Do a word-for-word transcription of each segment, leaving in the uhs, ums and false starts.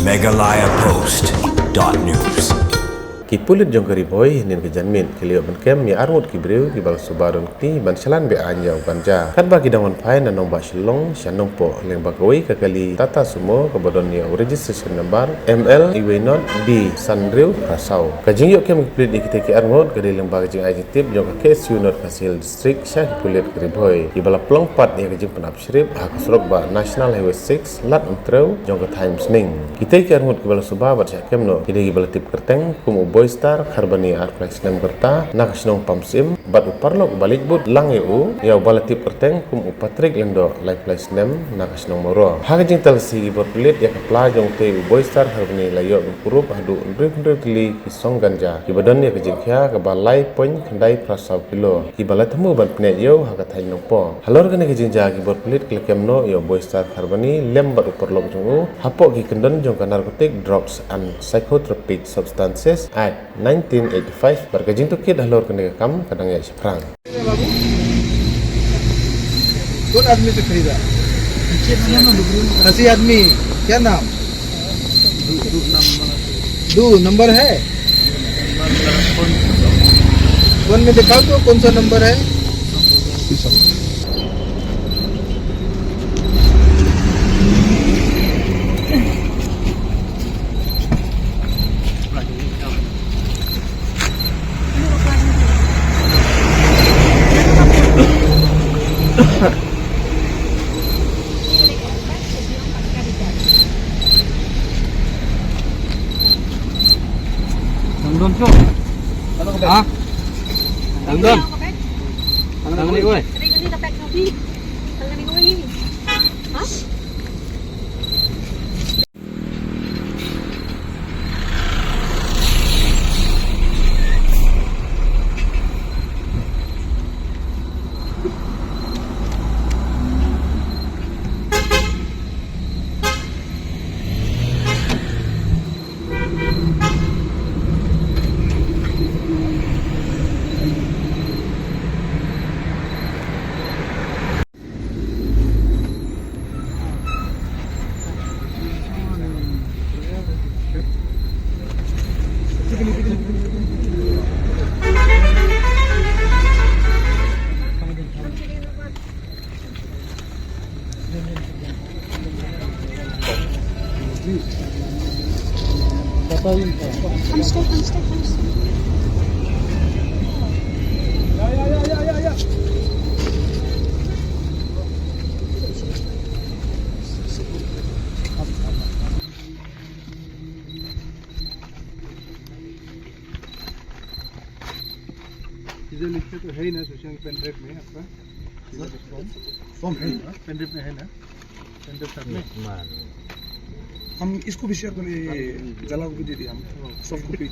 Meghalaya Post dot news. Ki pulit jong ka Ri Bhoi hynnin ka janmiet ki la ïoh ban kem ïa arngut ki briew kiba la suba don kti ban shalan be-aiñ ïa u ganja. Katba ki dang wan phai na nongbah Shillong sha Nongpoh lyngba kawei ka kali Tata Sumo kaba don ïa u registration number M L uwei not B san hynriew phra saw. Ka jingïoh kem ki pulit ïa kita ki arngut ka dei lyngba ka jingai jingtip jong ka K S U North Khasi Hills District sha ki pulit ka Ri Bhoi kiba la pynlong pat ïa ka jingpynap shrip ha ka surok ba National Highway six, Lad Umtrew jong ka thaiñ Sning. Kita ki arngut kiba la suba bad shah kem noh ki dei kiba la tip kyrteng kum u Boystar Kharbani arphew lai snem ka rta na ka shnong Pamsyiem bad u paralok uba leit bud lang ïa u ïa uba la tip kyrteng kum u Patrick Lyngdoh laiphew lai snem na ka shnong Mawroh. Ha ka jingtalasi ki bor pulit ïa ka pla jong utei u Boystar Kharbani la ïoh ban kurup haduh hynriew hynriew tylli ki song ganja kiba don ïa ka jingkhia kaba lai point khyndai phra saw kilo kiba la thmu ban pynïaid ïa u ha ka thaiñ Nongpoh. Halor kane ka jingjia ki bor pulit ki la kem noh ïa u Boystar Kharbani lem bad u paralok jong u hapoh ki kyndon jong ka Narcotic Drugs and Psychotropic Substances Act nineteen eighty-five bad ka jingtohkit halor kane ka kam ka dang ïaid shaphrang. कौन आदमी से खरीदा? अस्सी आदमी। क्या नाम? दो नंबर है। फोन में दिखाओ तो कौन सा नंबर है। Dam dam tu. Ha? Dam dam. Tang ni oi. Come straight, come straight, come straight. इधर लिख के तो है ही ना, सुशांक पेन ड्राइव में आपका? सर? फॉर्म? फॉर्म है ना? पेन ड्राइव में है ना? पेन ड्राइव साथ में? हम इसको भी शेयर करें, ये जला को भी दे दिया हम, सॉफ्ट कॉपी।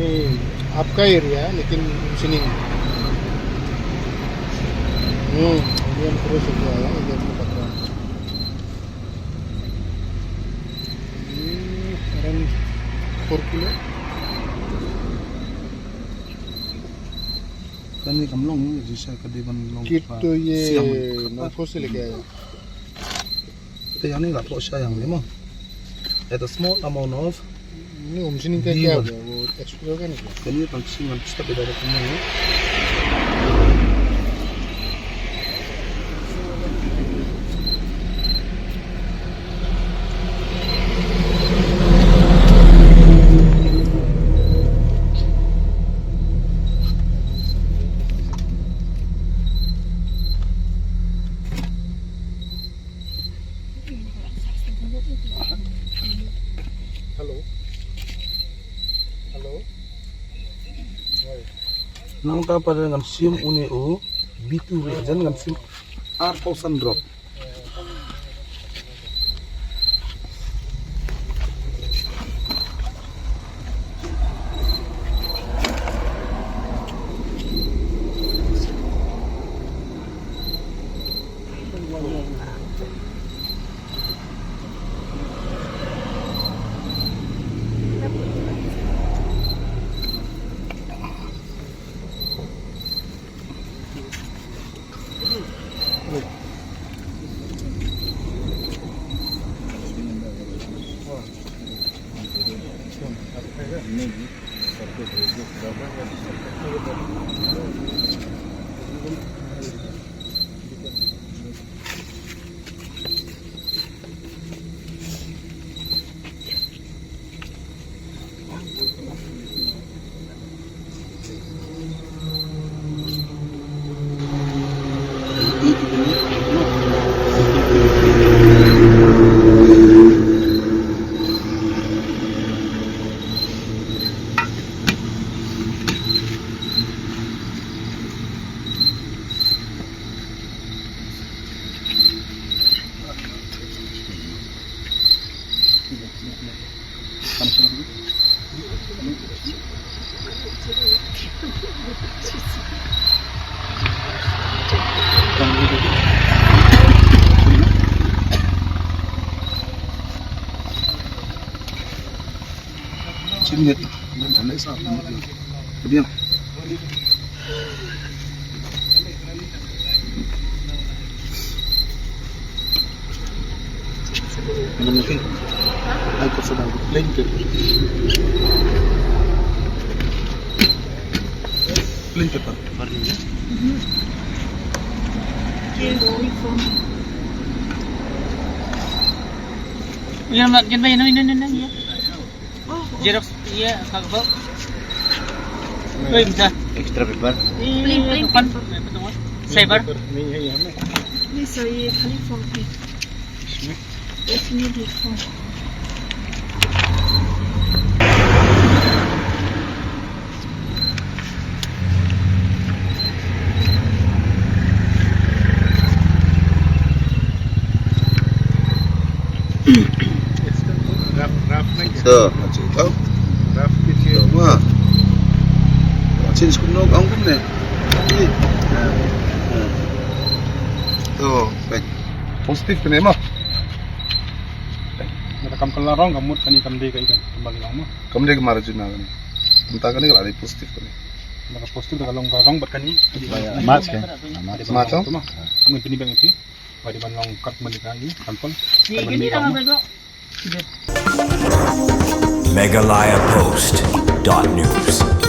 ये आपका एरिया है, लेकिन सिलिंग। हम्म, ये हम पूरे से आया, ये अपने पकड़ा। ये around four kilo। Kan ni kam long, jisa ka dei ban long. Kit to ye nongkho se leke aaya. Te yang ni la pok sha yang ni mo. At a small amount of, ni um sining ka kya, wo explore ka ni kya? Kan ni tang sing ngan step ida da kumne. Nangta pat ngan shim une u B two reagent, ngan shim arphew san drop. Plain paper. Plain paper. Yan, yan ba, yan, yan, yan, yan, yan. Xerox, iya, kagak. Wei, bisa. Extra paper. Plain, plain paper. Cyber. Ni sa ye khali form phi. Isme bhi form. Raf, raf na kya? To, acha to. Raf ke chair. To, ma. Change kumno, ang kumne. To, baik. Positive kane ma. Mata kam kala rong, kamut kani kam dei kai kan, kembali rong ma. Kam dei kemar juna kani. Kumta kani kala dei positive kani. Mata positive da kalong kalong bat kani. Mas ke. Mas. Mas. Kam pini bang iti. Ba dei ban long kat mani ka yu, kan pon. Kan mani ka. Meghalaya Post dot news.